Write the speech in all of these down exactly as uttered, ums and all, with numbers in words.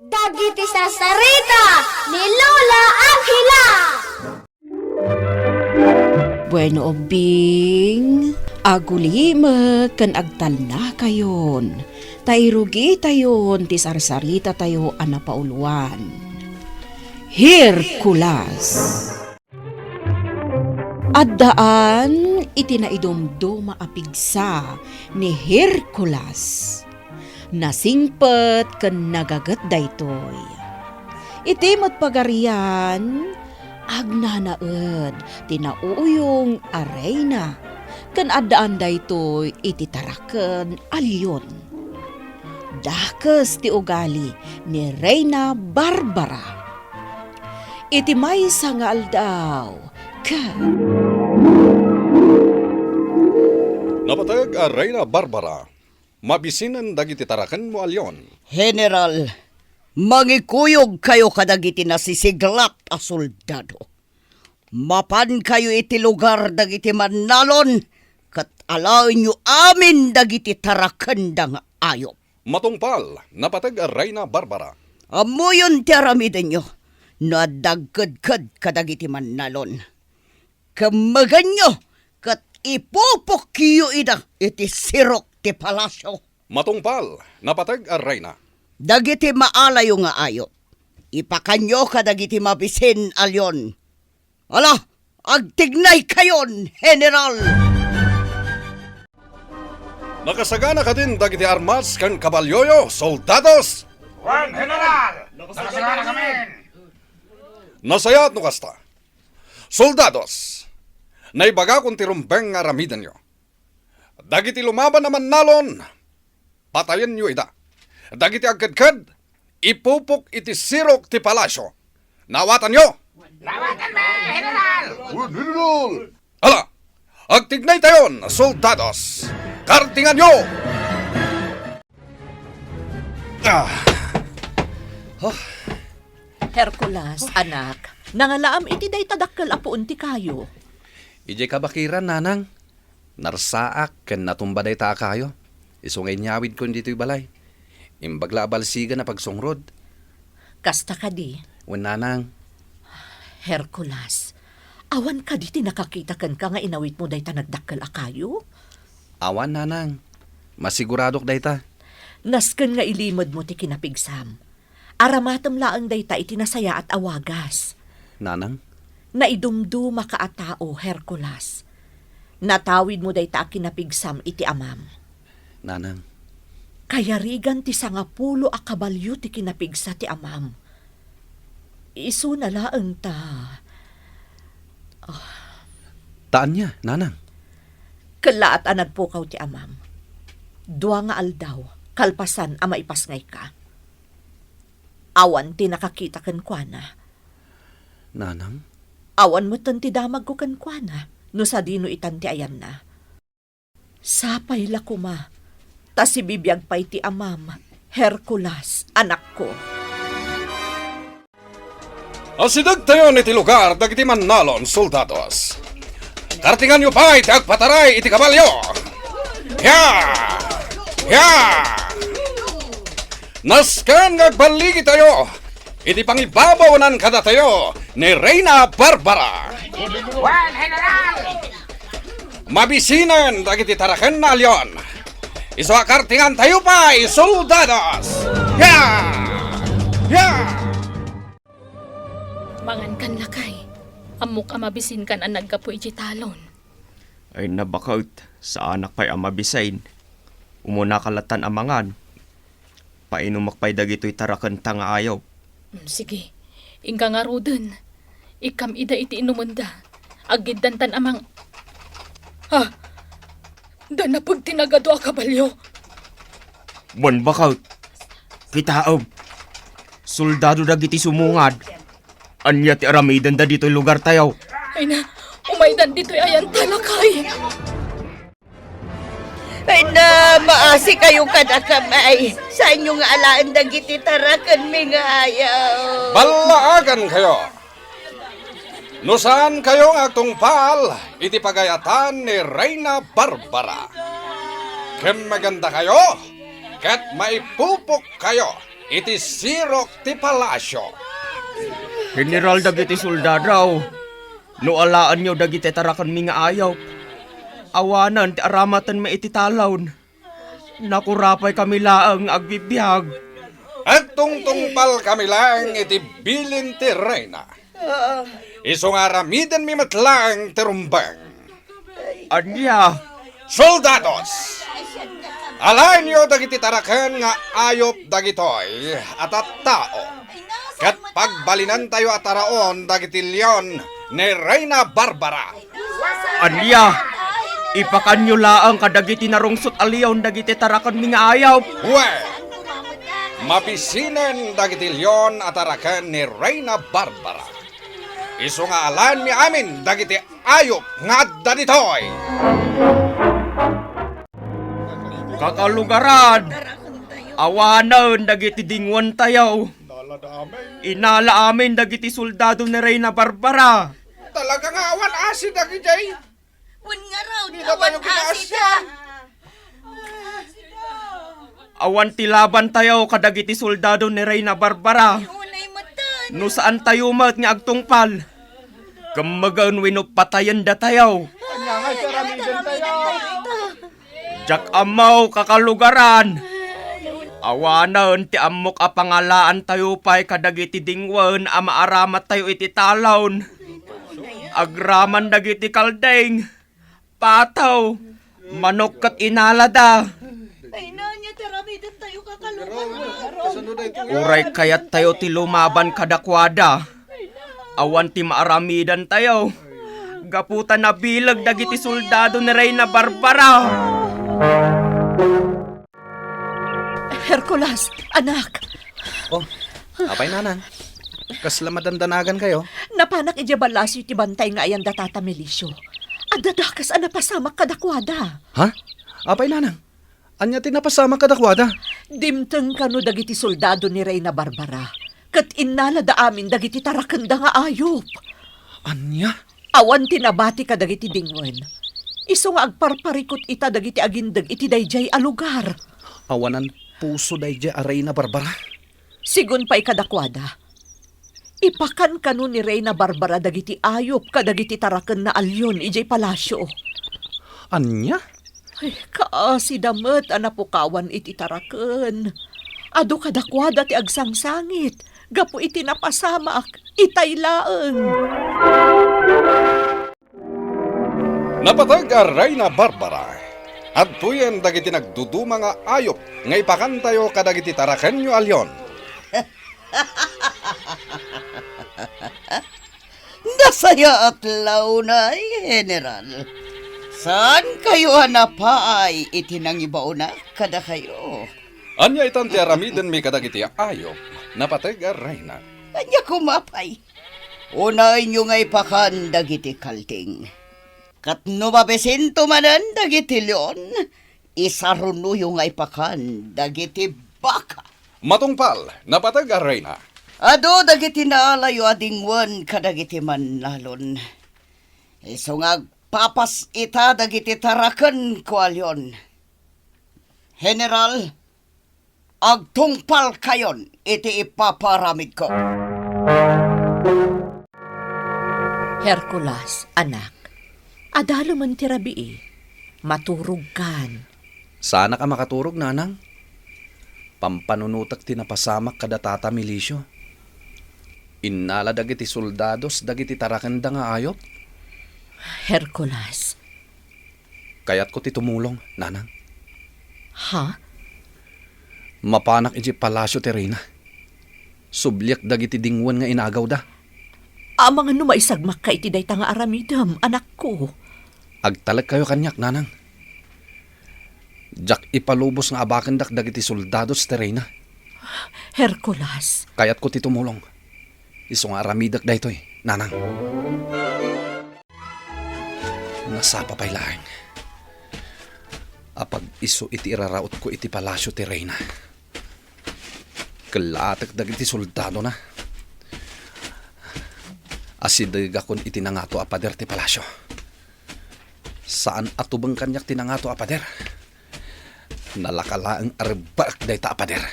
Dagiti sarsarita ni Lola Angela. Bueno, ubbing, agulimek ken agtalnakayon, ta irugitayon ti sarsaritatayo a napauluan. Hercules. Addaan iti naidumduma a pigsa ni Hercules. Nasingpet ken nagaget daytoy. Iti met pagarian, agnanaed ti nauyong a reyna, ken addaan daytoy iti taraken a leon. Dakes ti ugali ni Reyna Barbara. Iti maysa nga aldaw, ket Napateg a Reyna Barbara, mabisinen dagiti tarakenmo a leon. General, mangikuyogkayo kadagiti nasisiglat a soldado. Mapankayo iti lugar dagiti mannalon, ket alaenyo amin dagiti tarakenda nga ayup. Matungpal, napateg a Reyna Barbara. Ammoyon ti aramidenyo, no adda agkedked kadagiti mannalon. Kemmegenyo, ket ipupokyo ida iti sirok ti palasio. Matungpal, napateg a Reyna. Dagiti maalayo nga ayup, ipakanyo kadagiti mabisin a leon. Ala, agtignaykayon, General! Nakasagana kadin dagiti armas ken kabalioyo, soldados? Wen, General! Nakasagana kami! Nasayaat no kasta. Soldados, naibagakon ti rumbeng nga aramidenyo. Dagiti lumaban a mannalon, patayenyo ida. Dagiti agkedked, ipupok iti sirok ti palasio. Naawatanyo? Naawatanmi, General! Wen, General! Ala, agtignaytayon, soldados! Kartinganyo! Ah. Oh. Hercules, anak, nangalaam iti dayta dakkel a puon ti kayo. Idiay kabakiran, nanang. Narsaak ken natumba dayta a kayo. Isu nga inyawidkon ditoy balay. Imbag la a balsigen a pagsungrod. Kasta kadi? Wen, nanang. Hercules, awan kadi ti nakakita kenka nga inawitmo dayta nagdakkel a kayo? Awan, nanang. Masiguradok dayta. Nasken nga ilimedmo ti kinapigsam. Aramatem laeng dayta iti nasayaat a wagas. Nanang? Naidumdumaka a tao, Hercules. Natawidmo dayta a kinapigsam iti amam. Nanang. Kayarigan ti sangapulo a kabalio ti kinapigsa ti amam. Isuna laeng ta. Ah. Ta ania, nanang? Kellaat a nagpukaw ti amam. Dua nga aldaw, kalpasan a maipasngayka. Awan ti nakakita kenkuana. Nanang? Awan metten ti damagko kenkuana, no sadino itan ti ayanna. Sapay la koma, ta sibibiag pay ti amam, Hercules, anakko. Asidegtayon iti lugar dagiti mannalon, soldados. Kartinganyo pay ti agpataray iti kabalio. Ya! Ya! Nasken nga agballigitayo iti pangibabawanan kadatayo ni Reyna Barbara. Wen, General! Mabisinen dagiti tarakenna a leon. Isu a kartingantayo pay, soldados! Ya! Ya! Mangankan, lakay. Ammok a mabisinkan a naggapu iti talon. Ay, nabaket, saanak pay a mabisin. Umunaka lattan a mangan. Painumak pay dagitoy tarakenta nga ayup. Mm, sige. Inka ngaruden. Ikkam ida iti inumenda. Aggiddantan a mang-, Ha? Da napeg ti nagadu a kabalio. Wen, baket. Kitaem. Soldado dagiti sumungad. Ania ti aramidenda ditoy lugartayo? Ay na, umaydan ditoy ayanta, lakay. Ay na, maasikayo kadakami. Saanyo nga alaen dagiti tarakenmi nga ayup. Ballaagankayo. No saankayo nga agtungpal iti pagayatan ni Reyna Barbara, kemmegandakayo ket maipupokkayo iti sirok ti palasio. General dagiti soldado, no alaenyo dagiti tarakenmi nga ayup, awanen ti aramatenmi iti talon. Nakurapaykami laeng nga agbibiag. Agtungtungpalkami laeng iti bilin ti reyna. Isu nga aramidenmi met laeng ti rumbeng. Ania? Soldados! Alaenyo dagiti taraken nga ayup dagitoy a tattao, ket pagbalinentayo a taraon dagiti leon ni Reyna Barbara. Ania? Ipakanyo laeng kadagiti narungsot a leon dagiti tarakenmi nga ayup. Wen, mabisinen dagiti leon a taraken ni Reyna Barbara. Isu nga alaenmi amin dagiti ayup nga adda ditoy. Kakalugaran, awanen dagiti dingwentayo. Inala amin dagiti soldado ni Reyna Barbara. Talaga nga awan asi dagidiay. Wen ngarud, awan asida. Awan ti labantayo kadagiti soldado ni Reyna Barbara. Unay met. No saantayo met nga agtungpal, kemmegen wenno patayendatayo. Ania nga iti aramidentayo? Diak ammo, kakalugaran. Awanen ti ammok a pangalaantayo pay kadagiti dingwen a maaramattayo iti talon. Agraman dagiti kalding, pataw, manok ket inalada. Ay, ania ti aramidentayo, kakalugaran? Uray kayattayo ti lumaban kadakuada, awan ti maaramidantayo. Gapu ta nabileg dagiti soldado ni Reyna Barbara. Hercules, anak! Oh, apay, nanang? Kasla madandanagankayo? Napanak idiay balasio ti bantay nga ayan da Tata Melisio. Adda dakes a napasamak kadakuada. Ha? Apay, nanang? Ania ti napasamak kadakuada? Dimteng kano dagiti soldado ni Reyna Barbara, ket innalada amin dagiti tarakenda nga ayup. Ania? Awan ti nabati kadagiti dingwen. Isu nga agparparikut ita dagiti agindeg iti daydiay a lugar. Awanan puso daydiay a Reyna Barbara? Sigun pay kadakuada, ipakan kano ni Reyna Barbara dagiti ayup kadagiti tarakenna a leon idiay palasio. Ania? Ay, kaasida met a napukawan iti taraken. Adu kadakuada ti agsangsangit gapu iti napasamak itay laeng. Napateg a Reyna Barbara, adtoyen dagiti nagduduma nga ayup nga ipakantayo kadagiti tarakenyo a leon. Nasayaat la unay, General. Saankayo a napaay iti nangibaonak kadakayo. Ania itan ti aramidenmi kadagiti ayup, napateg a Reyna? Ania koma pay? Unayyo nga ipakan dagiti kalding. Ket no mabisinto manen dagiti leon, isarunoyo nga ipakan dagiti baka. Matungpal, napateg a Reyna. Adu dagiti naalayo a dingwen kadagiti mannalon. Isu nga agpapas ita dagiti tarakenko a leon. General, agtungpalkayon iti ipaparamidko. Hercules, anak, adalomen ti rabii. Maturogkan. Saanak a makaturog, nanang. Pampanunotek ti napasamak kada tata Milicio. Innala dagiti soldados dagiti tarakenda nga ayup. Hercules. Kayatko ti tumulong, nanang. Ha? Mapanak idiay palasio ti reyna. Subliak dagiti dingwen nga inagawda. Amangan no maisagmakka iti dayta nga aramidem, anakko. Agtalekkayo kaniak, nanang. Diak ipalubos nga abakendak dagiti soldados ti reyna. Hercules. Kayatko ti tumulong. Isu nga aramidek daytoy, nanang. Nasapa pay laeng. Apag-isu iti irarautko iti palasio ti reyna. Kellaatek dagiti soldadona. Asidegakon iti nangato a pader ti palasio. Saan a tubeng kaniak ti nangato a pader. Nalaka laeng a rebbaek dayta a pader.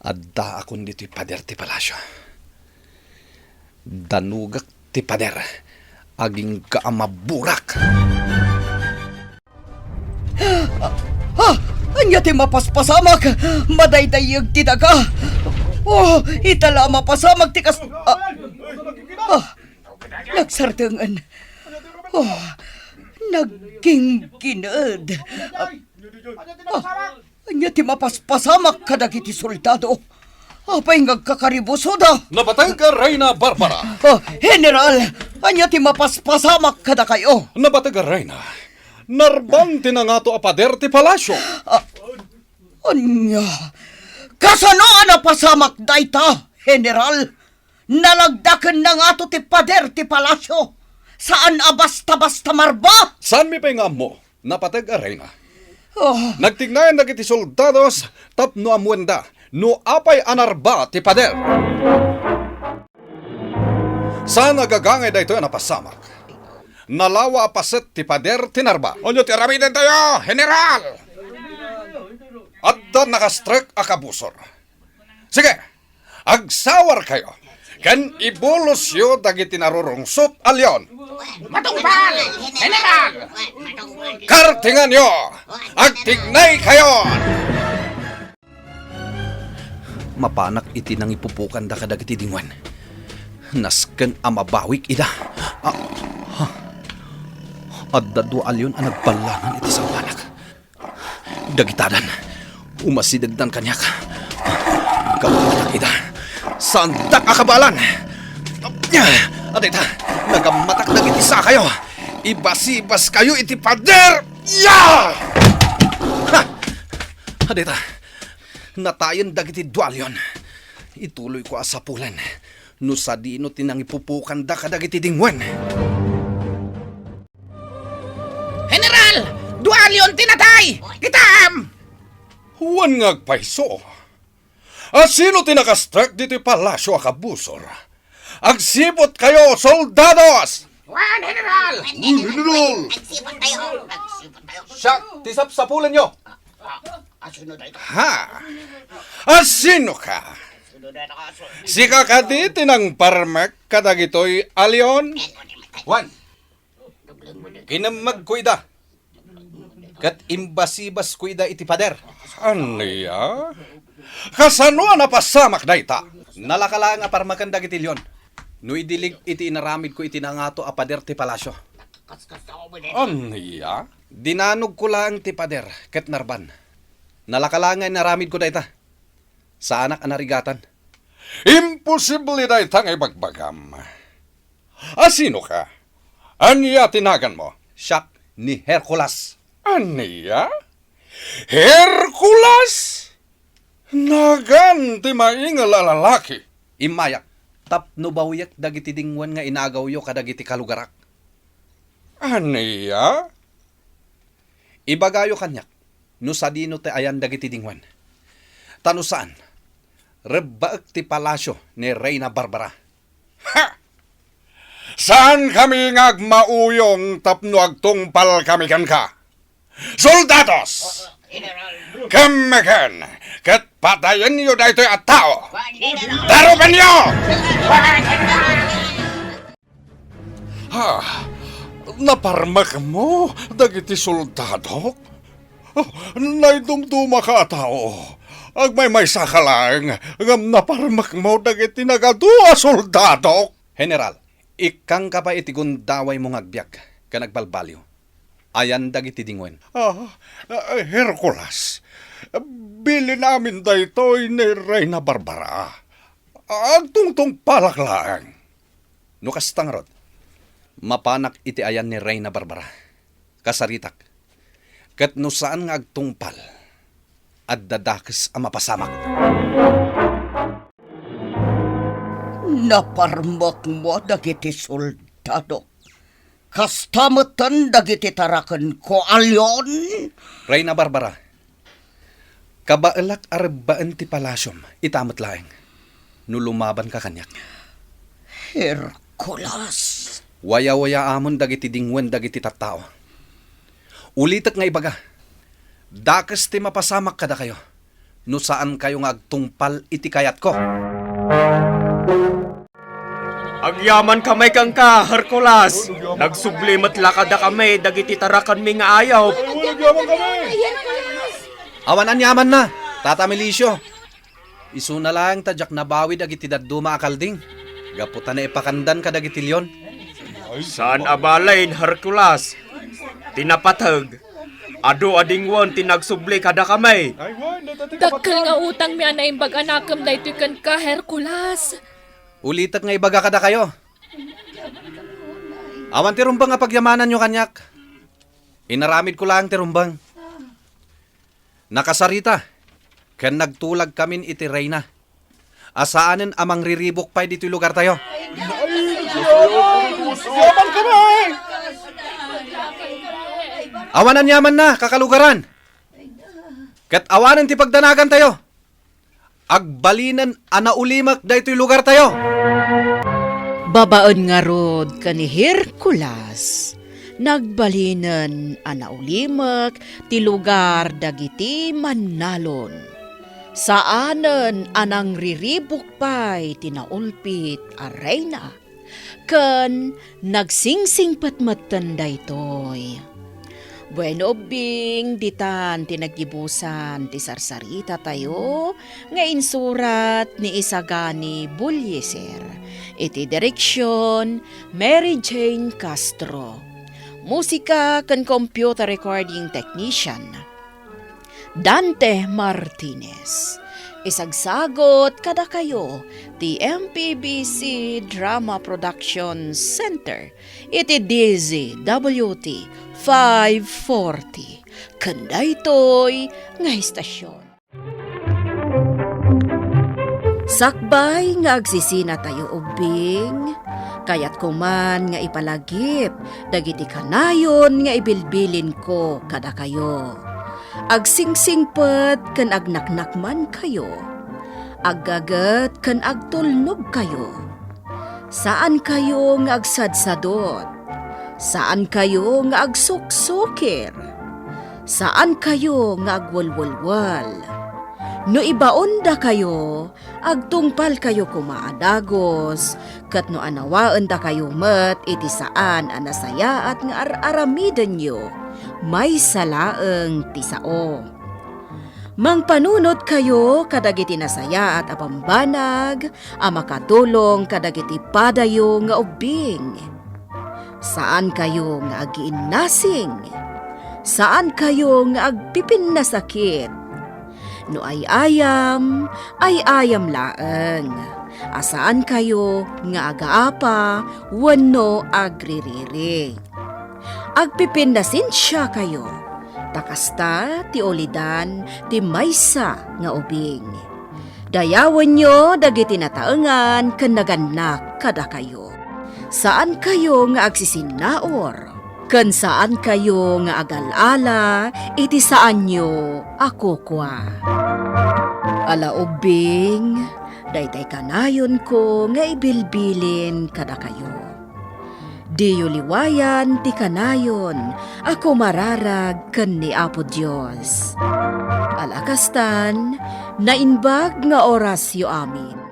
Addaakon ditoy pader ti palasio. Danugak ti pader, agingga a maburak. Ah! Ania ti mapaspasamak? Madaydayyeg ti daga. Oh, ita la a mapasamak ti kas-, ah, ah, nagsardengen. Oh, nagginggined. Ah, ah, ania ti mapaspasamak kadagiti soldado? Apay nga agkakaribusoda? Napateg a Reyna Barbara. Ah, General, ania ti mapaspasamak kadakayo? Napateg a Reyna. Narban ti nangato a pader ti palasio. Ah, ania? Kasano a napasamak dayta, General? Nalagdakenna ngato ti pader ti palasio. Saan a basta-basta marba. Saanmi pay nga ammo, napateg a Reyna. Oh. Nagtignayan dagiti soldados tapno ammoenda no apay a narba ti pader. Saan a gagangay daytoy a napasamak. Nalawa a paset ti pader ti narba. Ania ti aramidentayo, General? Adda nakastrek a kabusor. Sige, agsawarkayo ken ibulosyo dagiti narurungsot a leon. Matungpal, General! Kartinganyo! Agtignaykayon! Mapanak iti nangipupokanda kadagiti dingwen. Nasken a mabawik ida. Ah, ha. Adda dua a leon a nagballangan iti sawanak. Dagitadan, umasidegdan kaniak. Gaputak ida. Saandak a kabaelan. Adita, nagammatak dagiti sakayo. Ibasibaskayo iti pader. Ya! Ha! Adita, natayen dagiti dua a leon. Ituloyko a sapulen no sadino ti nangipupokanda kadagiti dingwen. General! Dua a leon ti natay! Kitaem! Wen nga agpayso. Asino ti nakastrek ditoy palasio a kabusor? Agsiputkayo, soldados! Wen, General! Wen, General! Agsiputkayo! Agsiputkayo! Siak ti sapsapulenyo. Ah, ah, asino dayta? Ha? Asino ka? Asino dayta, kaso? Sika kadi ti nangparmek kadagitoy a leon? Wen. Kinemmegko ida. Ket imbasibasko ida iti pader. Ania? Kasano a napasamak dayta? Nalaka laeng a parmeken dagiti leon no idilig iti inaramidko iti nangato a pader ti palasio. Ania? Dinanogko laeng ti pader ket narban. Nalaka laeng nga inaramidko dayta. Saanak a narigatan. Imposible dayta nga ibagbagam. Asino ka? Ania ti naganmo? Siak ni Hercules. Ania? Hercules? Nagan ti maingel a lalaki. Immayak, tapno bawiek dagiti dingwen nga inagawyo kadagiti kalugarak. Ania? Ibagayo kaniak no sadino ti ayan dagiti dingwen. Ta no saan, rebbaek ti palasio ni Reyna Barbara. Ha! Saankami nga agmauyong tapno agtungpalkami kenka. Soldados! Kemmeken ket patayenyo daytoy a tao! Darupenyo! Ah, naparmekmo dagiti soldadok? Ah, naidumdumaka a tao. Agmaymaysaka laeng ngem naparmekmo dagiti nagadu a soldadok. General, ikkangka pay iti gundawaymo nga agbiag ken agbalbaliw. Ayan dagiti dingwen. Ah, ah, Hercules, bilin amin daytoy ni Reyna Barbara. Agtungtungpalak laeng. No kasta ngarud, mapanak iti ayan ni Reyna Barbara. Kasaritak. Ket no saan nga agtungpal, adda dakes a mapasamak. Naparmekmo dagiti soldado. Kasta metten dagiti tarakenko a leon. Reyna Barbara, kabaelak a rebbaen ti palasiom, ita met laeng, no lumabanka kaniak. Hercules! Wayawayaamon dagiti dingwen dagiti tattao. Ulitek nga ibaga, dakes ti mapasamak kadakayo. no saankayo nga agtungpal iti kayatko. Agyamankamay kenka, Hercules. Nagsubli met la kadakami dagiti tarakenmi nga ayup. Awan aniamanna, Tata Milicio. Isuna laeng ta diak nabawi dagiti dadduma a kalding. Gapu ta naipakandan kadagiti leon. Saan a bain, Hercules. Ti napateg, adu a dingwen ti nagsubli kadakami. Dakkel nga utangmi a naimbag a nakem daytoy kenka, Hercules. Ulitek nga ibaga kadakayo. Awan ti rumbeng a pagyamananyo kaniak. Inaramidko laeng ti rumbeng. Nakasarita ken nagtulagkamin iti reyna a saanen a mangriribuk pay ditoy lugartayo. Awan aniamanna, kakalugaran. Ket awanen ti pagdanagantayo. Agbalinen a naulimek daytoy lugartayo. Babaen ngarud ken ni Hercules, nagbalinen a naulimek ti lugar dagiti mannalon. Saanen a nangriribuk pay ti naulpit a reyna. Ken nagsingsingpet metten daytoy. Bueno, ubbing, ditan ti naggibusan ti sarsaritatayo nga insurat ni Isagani Bullieser. Iti direksion, Mary Jane Castro. Musika ken computer recording technician, Dante Martinez. Isagsagut kadakayo ti M P B C Drama Production Center iti D Z W T five forty. Ken daytoy nga istasion. Sakbay nga agsisinatayo ubbing, kayatko man nga ipalagip dagiti kanayon nga ibilbilinko kadakayo. Agsingsingpet ken agnaknakmankayo. Aggaget ken agtulnogkayo. Saankayo nga agsadsadot. Saankayo nga agsuksukir. Saankayo nga agwelwelwel. No ibaondakayo, agtungpalkayo koma a dagus, ket no anawaendakayo met iti saan a nasayaat nga ar-aramidenyo, maysa laeng ti sao. Mangpanunotkayo kadagiti nasayaat a bambanag a makatulong kadagiti padayo nga ubbing. Saankayo nga agiinnasing. Saankayo nga agpipinnasakit. No ay-ayam, ay-ayam laeng. A saankayo nga agaapa wenno agririri. Agpipinnasensiakayo, ta kasta ti ulidan ti maysa nga ubing. Dayawenyo dagiti nataengan ken nagannak kadakayo. Saankayo nga agsisinnaur, ken saankayo nga agal-ala iti saanyo a kukua. Ala ubbing, daytay kanayonko nga ibilbilin kadakayo. Diyo liwayan ti kanayon a kumararag ken ni Apo Dios. Ala kastan, naimbag nga orasyo amin.